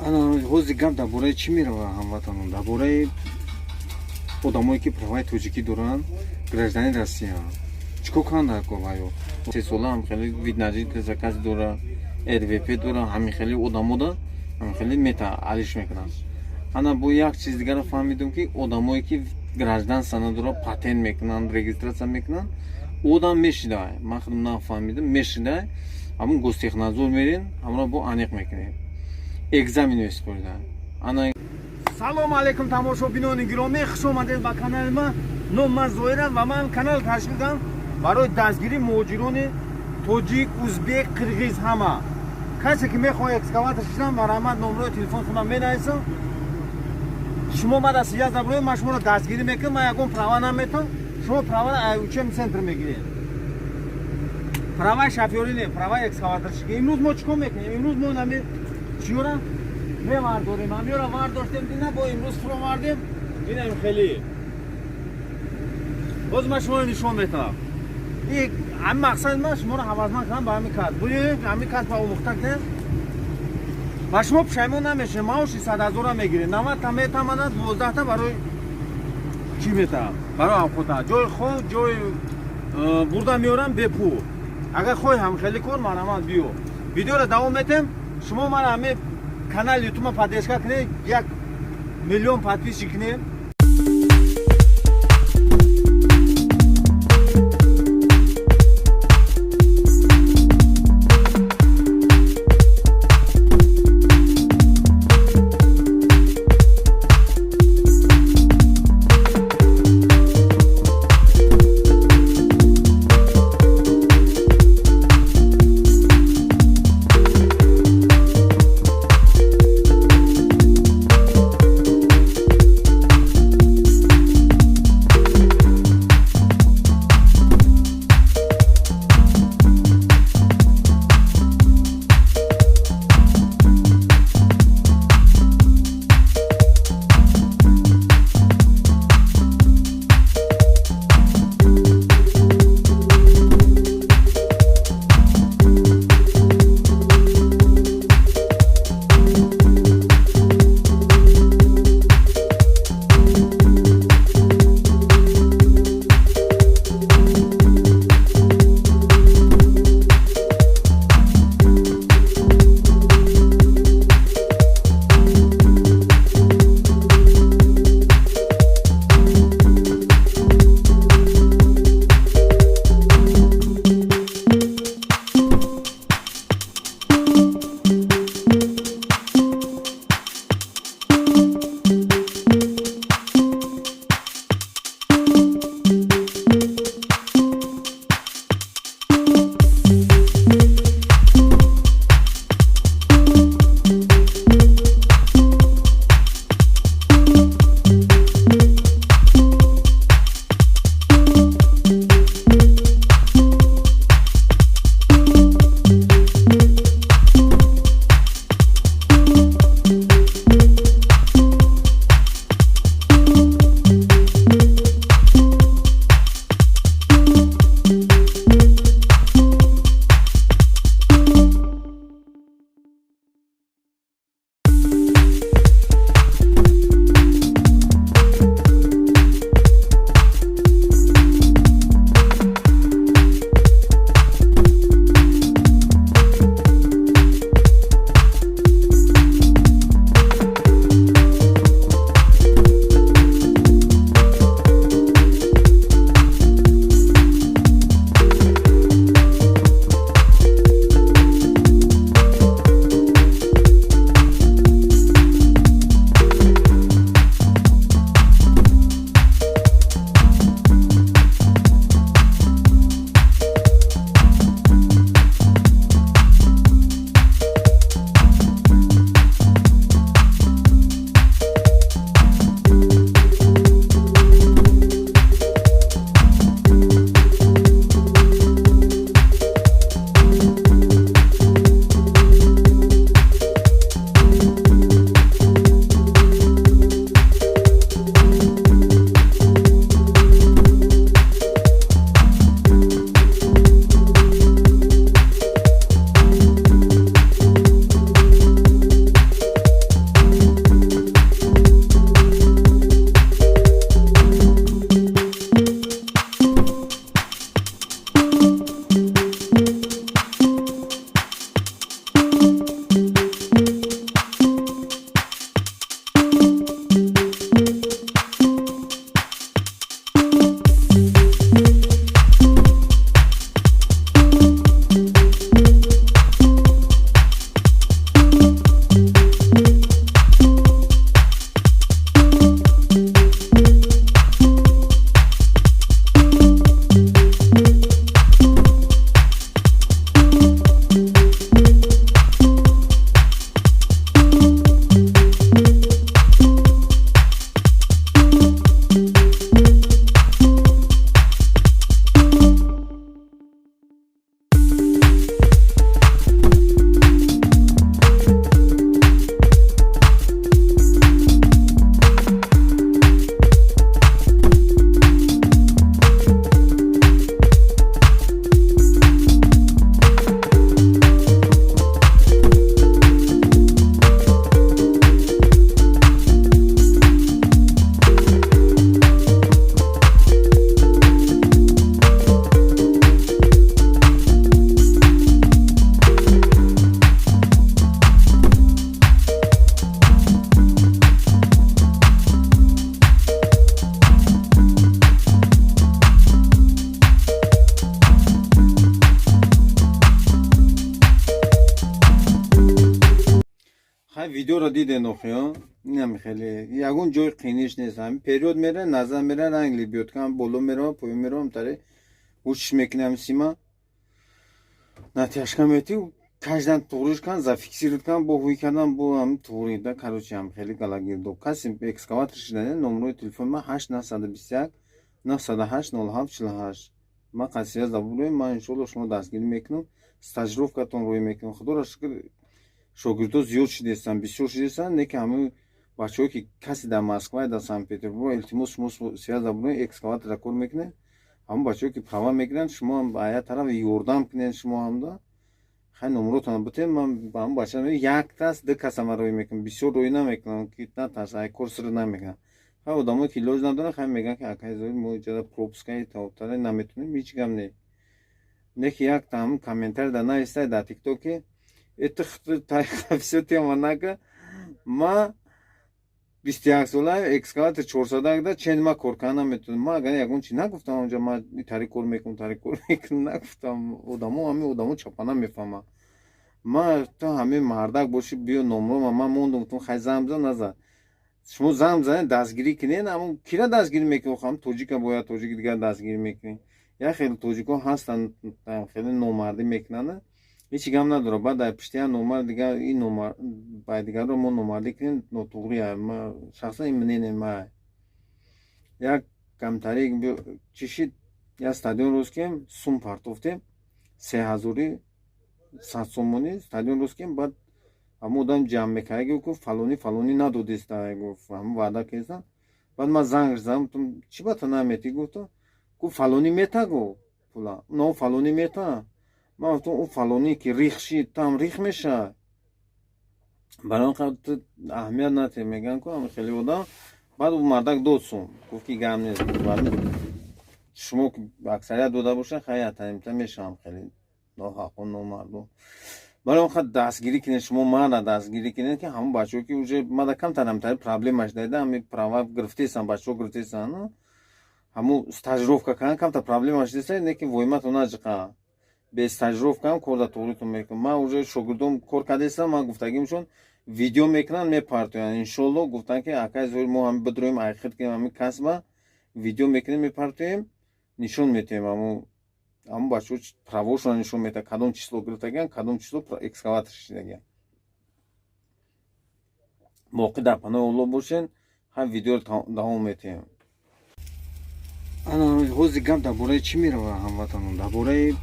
Ана ҳозир гап дар бораи чӣ мерава, ҳамватанон? Дар бораи одамое, ки праваи тоҷикӣ доранд, гражданин Россия, чӣ кор кунанд дар ваё? 3 сола ҳам хеле вид на жительство касе дора, РВП дора, ҳамин хели одамода ҳамин хели мета алиш мекунанд. Ана бо як чиз дигарро фаҳмидум, ки одамое, ки гражданство надора, патент мекунанд, регистрация мекунанд, одам мешидай. Ман худам нафаҳмидум, мешидай. Ҳамун гостехнадзор мерин, ҳамро бо аниқ мекунем, экзамен месупорида ана. Салому алейкум, тамошобинони гиромӣ, хуш омадед ба канали ман. Ном ман Зоирам ва ман канал ташкил кардам барои дастгирии муҳоҷирони тоҷик, узбек, қирғиз, ҳама касе, ки мехоҳад экскаватор шидан. Марҳамат, номрои телефон худам менависам. Шумо мада связь наброед, ман шуморо дастгирӣ мекунам. Ман ягон права наметам, шумо праваро учебный центр мегиред. Праваи шофёрӣ не, праваи экскаваторщики. Имрӯз мо чӣ кор мекунем? Имрӯз мо нами чиёра мевардорем, ҳамёра вардоштем, дина бо имрӯз фуровардем. Инам хеле боз ман шуморо нишон метавам. Ҳамин мақсади ман шуморо ҳавасманд кардам ба ҳамин касб. Буёед, ҳамин касб омӯхта кунем ва шумо пушаймон намешавед. Маоши 100 000-а мегиред, 90-та метамана, 12-та барои чӣ метавам? Барои ҳамхота ҷои хоб, ҷои бурда меорам бепул. Агар хоҳӣ ҳамхелӣ кор, марҳамат, биё. Видеоро давом метем. Шумо мара ҳамин канали ютуба поддержка кунед, 1 миллион подписчик кунем. Хай, видеоро диден охиё. Инам хеле ягон ҷои қиниш нест. Ҳами вперёд мера, назар мера, ранг лебёдка боло мерава, поён меравам, таре ҳучш мекунам, сима натяжка мети, каждан туғриш кан, зафиксировать кан, бо ҳуй кардан, бо ҳами туғри да. Короче, ҳам хеле галагирдоб. Каси экскаватор шида, номерои телефони ман 8 921 908 07 48. Ман қасия забурем, ман иншоалло шумо дастгирӣ мекунам, стажировкатон рӯй мекунам. Худоро шукр, шогирдо зиёд шидестанд, бисёр шидестанд. Не ки ҳамин бачаҳое ки касе дар Москва, дар Санкт Петербург, илтимос, шумо связь забурем, экскаватора кор мекунед. Ҳамон бачаҳое ки права мегиранд, шумо ҳам ба як тараф ёрдам кунед. Шумо ҳамда хай номеротонро битем, ман ба ҳамон бача як кас, ду каса ман рӯй мекунам, бисёр рӯй намекунам, ки натарс, ай кор сир намекунам. Хай, одамое ки илоҷ надоранд, хай мегӯянд, ки акай Зоҳир, мо иҷода пропускаи таотара наметонем, ҳеҷ гап не. Не ки як там комментарий дар навистай дар Тиктоке, это всё тема нака. Ма 21 сола, экскаватор чорсадакда чен ма кор карда наметонам. Ма агар ягон чи нагуфтам онҷа, ма тари кор мекунам, тари кор мекунам нагуфтам. Одамо, ҳамин одамо чапана мефаҳмам. Ма ту ҳамин мардак бошӣ, биё, номрома ман мондум, гуфтам, хай, занг бизан, назад. Шумо занг бизанед, дастгирӣ кунед. Аммо кира дастгирӣ мекунед? Ҳам тоҷика бояд, тоҷики дигар дастгирӣ мекунед. Як хеле тоҷикҳо ҳастанд, хеле номардӣ мекунанд, ҳеҷ гап надорад. Баъд дар пишти як номард дигар ин ба дигарро мо номардӣ кунем, нотуғрӣ. Шахсан ин мнение ма. Як камтари чишид, як стадион рост кем, сум партофтем, 3000-и 100 сомонӣ стадион рост кем. Баъд ҳамон одам ҷамъ мекард, гуфт, фалонӣ фалонӣ надодиста, гуфт, ҳамон ваъда кардам. Баъд ман занг задам, гуфтам, чӣ ба ту наметӣ? Гуфтам, гуфт, фалонӣ мета, гуфт, пула но фалонӣ мета. Ман гуфтам, ӯ фалонӣ ки рих шид, там рих мешавад. Барои он қадр ту аҳамият натиҳ, мегӯянд ку ҳамин хеле одам. Баъд ӯ мардак дод сум, гуфт, ки гап нест. Шумо аксарият дода бошад, хай, атанимта мешавам, хеле ноҳақу номардум. Барои он қадр дастгирӣ кунед, шумо мара дастгирӣ кунед, ки ҳамон бачаҳо ки уже мада камтарам тари проблемаш даида, ҳами права гирифтесан, бачаҳо гирифтесан, ҳамун стажировка кардан камтар проблемаш деса, не ки войматон наҷиқа. Бе стажировкаам кор дар туғритон мекунам. Ман уже шогирдом кор кардастам, ман гуфтагимшон, видео мекунанд, мепартоянд, иншолло. Гуфтанд, ки акай Зоҳир, мо ҳами бидроем, айхид кунем ҳами касба, видео мекунем, мепартоем, нишон метиҳем. Ҳамун бачаҳо правошонро нишон метиҳад, кадом число гирифтагиан, кадом число экскаватор шидагиан. Боқӣ дар паноҳи Олло бошен. Ҳам видеоро давом метиҳем. Ана ҳозир гап дар бораи чӣ меравад, ҳамватанон? Дар бораи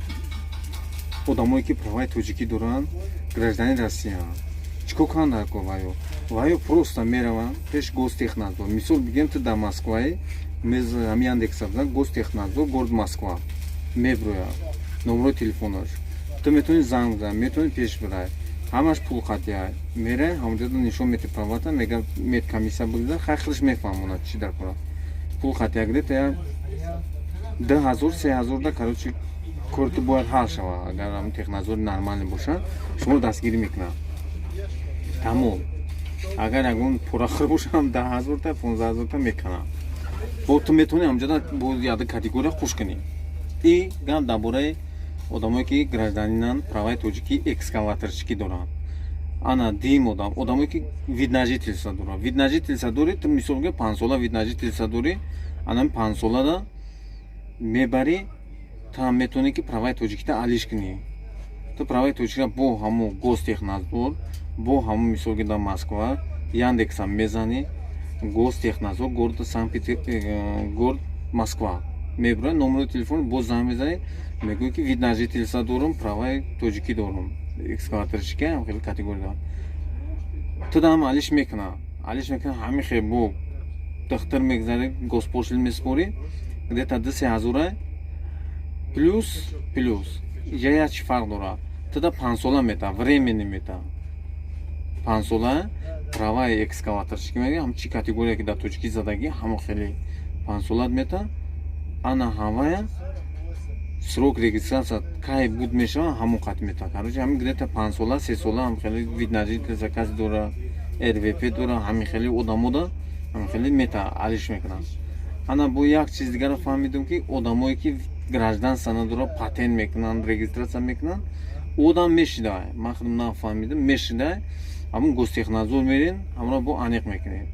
одамое ки праваи тоҷикӣ доранд, гражданин Россияанд. Чӣ кор кунанд дар кор? Ваё просто мераванд пеш Гостехнадзор. Мисол бигем, ту дар Москваи, ҳами Яндекса бизан, Гостехнадзор, город Москва, меброяд номерои телефонаш. Ту метавонӣ занг бизанӣ, метавонӣ пеш бирай, ҳамаш пул қатъия. Мерай, ҳамонҷо нишон мети правата, мега, медкомиссия бигзар, хай, худаш мефаҳмонад чӣ дар кора. Пул қатъия, где-то як 2000, 3000 да. Короче, кори ту бояд ҳал шавад. Агар ҳамин технадзори нормальный бошад, шуморо дастгирӣ мекунад, тамом. Агар ягон порахӯр бошам, 10 000-та, 15 000-та мекунад. Бо ту метавонӣ ҳамҷода бо яда категория хуш кунӣ. И гап дар бораи одамое ки гражданинанд, праваи тоҷикӣ, экскаваторщикӣ доранд. Ана дим одам, одамое ки вид на жительство доранд. Вид на жительство дорӣ ту, мисол бигӯ, 5-сола вид на жительство дорӣ, анами 5-солада мебарӣ, ту ҳам метавонӣ ки праваи тоҷикита алиш кунӣ. Ту праваи тоҷикита бо ҳамун Гостехнадзор, бо ҳамун, мисол ки дар Москва, Яндексам мезанӣ, Гостехнадзор, город Санкт, город Москва, мебурад номери телефон, боз занг мезанӣ, мегӯӣ, ки вид на жительство дорам, праваи тоҷикӣ дорам, экскаваторщика, ҳам хеле категория дорам. Ту дам алиш мекуна, алиш мекуна. Ҳамин хел бо духтар мегзари, госпошлина месупорӣ, где-то 2-3 ҳазора. Плюс иҷа як чӣ фарқ дорад: туда 5-сола мета, временный мета, 5-сола праваи экскаваторщики мега, ҳам чӣ категория ки дар тоҷикӣ задагӣ, ҳамон хеле 5-солат мета. Ана ҳавая срок регистрация кай буд мешавад, ҳамон қат мета. Короче, ҳамин где-то 5-сола, 3-сола, ҳам хеле вид на жительство касе дора, РВП дора, ҳамин хеле одамода ҳамин хеле мета, алиш мекунанд. Ана бо як чиз дигарро фаҳмидум, ки одамое ки гражданство надорад, патент мекунанд, регистрация мекунанд, одам мешида. Ман худам нафаҳмидам, мешида. Ҳамун гостехнадзор мерен, ҳамро бо аниқ мекунед.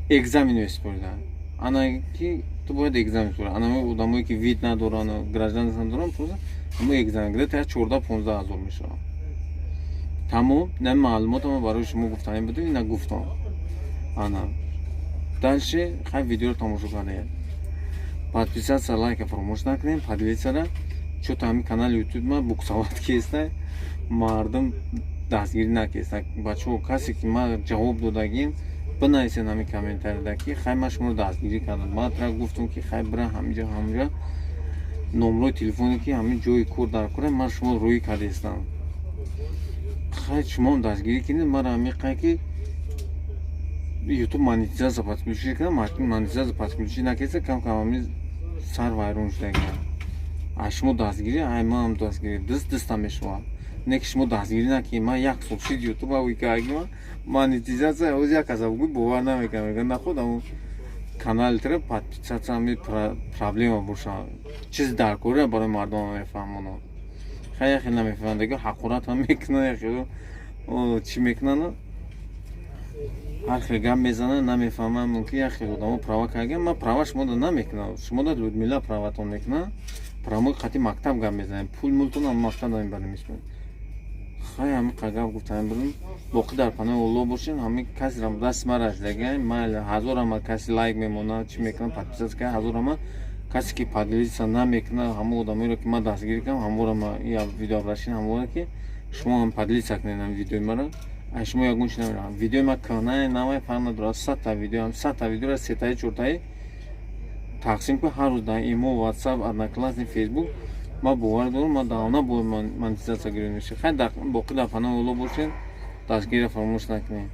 Экзамен месупорида, ана ки ту бояд экзамен супори. Ана одамое ки вид надоранд, гражданство надоранд, просто ҳамун экзамен где-то як 14-15 ҳазор мешавад. Тамом, на маълумотама барои шумо гуфтанӣ будем, ина гуфтам. Ана дальше хай видеоро тамошо кардед, подписаться, лайка фаромӯш накунем, поделиться. Чё-то ҳамин канали ютуб ма буксовать кеста, мардум дастгирӣ накеста. Бачаҳо, касе ки ма ҷавоб додагим, бинависед ҳамин комментарияда, ки хай, ман шуморо дастгирӣ кардам. Ман тра гуфтам, ки хай, бира ҳаминҷа, ҳаминҷа номрои телефоне, ки ҳамин ҷои кор дар кора, ман шумо рӯӣ кардастам. Хай, шумоам дастгирӣ кунед мара. Ҳамин қай ки ютуб монетизация подключить кардам, монетизация подключить накеса, кам кам ҳамин сар вайрон шудагиам. Аз шумо дастгирӣ, ай манам дастгирӣ, даст дастам мешавад. Не ки шумо дастгирӣ накунед, ман як сол шид ютуба викагима, монетизация оз як каса бугӯй, бовар намекунам, мегӯяд, наход ҳамун канали тра подписаться, ҳами проблема боша, чизи дар кора барои мардум мефаҳмонам. Хай, яхел намефаҳманд, дига ҳақорат ҳам мекунанд, яхел чӣ мекунанд, ҳар хел гап мезананд, намефаҳманд. Мумкин як хел одамо права карган, ман права шумода намекунам, шумода Людмила праватон мекунад. Прямой қати мактаб гап мезанем, пул мултон мактаб намебарем. Хай, ҳамин гап гуфтам будем. Боқӣ дар паноҳи Оллоҳ бошем. Ҳамин касерам дасти ма расидага, майли, ҳазор ама каси лайк мемонад, чӣ мекунад, подписаться кунад, ҳазор ама касе ки поделиться намекунад, ҳамон одамоеро ки ман дастгирӣ кардам, ҳамонро ма видеообращение, ҳамонро ки шумо ҳам поделиться кунед ҳамин видеои маро. Ай шумо ягон чи намерам. Видеои ма кӯҳнае, навай фарқ надорад, 100-та видеоам, 100-та видеоро сетаи, чортаи тақсим кун ҳар рӯз дар имо, Ватсап, Одноклассник, Фейсбук. Ман бовар дорам, ман давна бояд монетизация гирифта мешавад. Хай, боқӣ дар паноҳи Оллоҳ бошед, дастгириро фаромӯш накунед.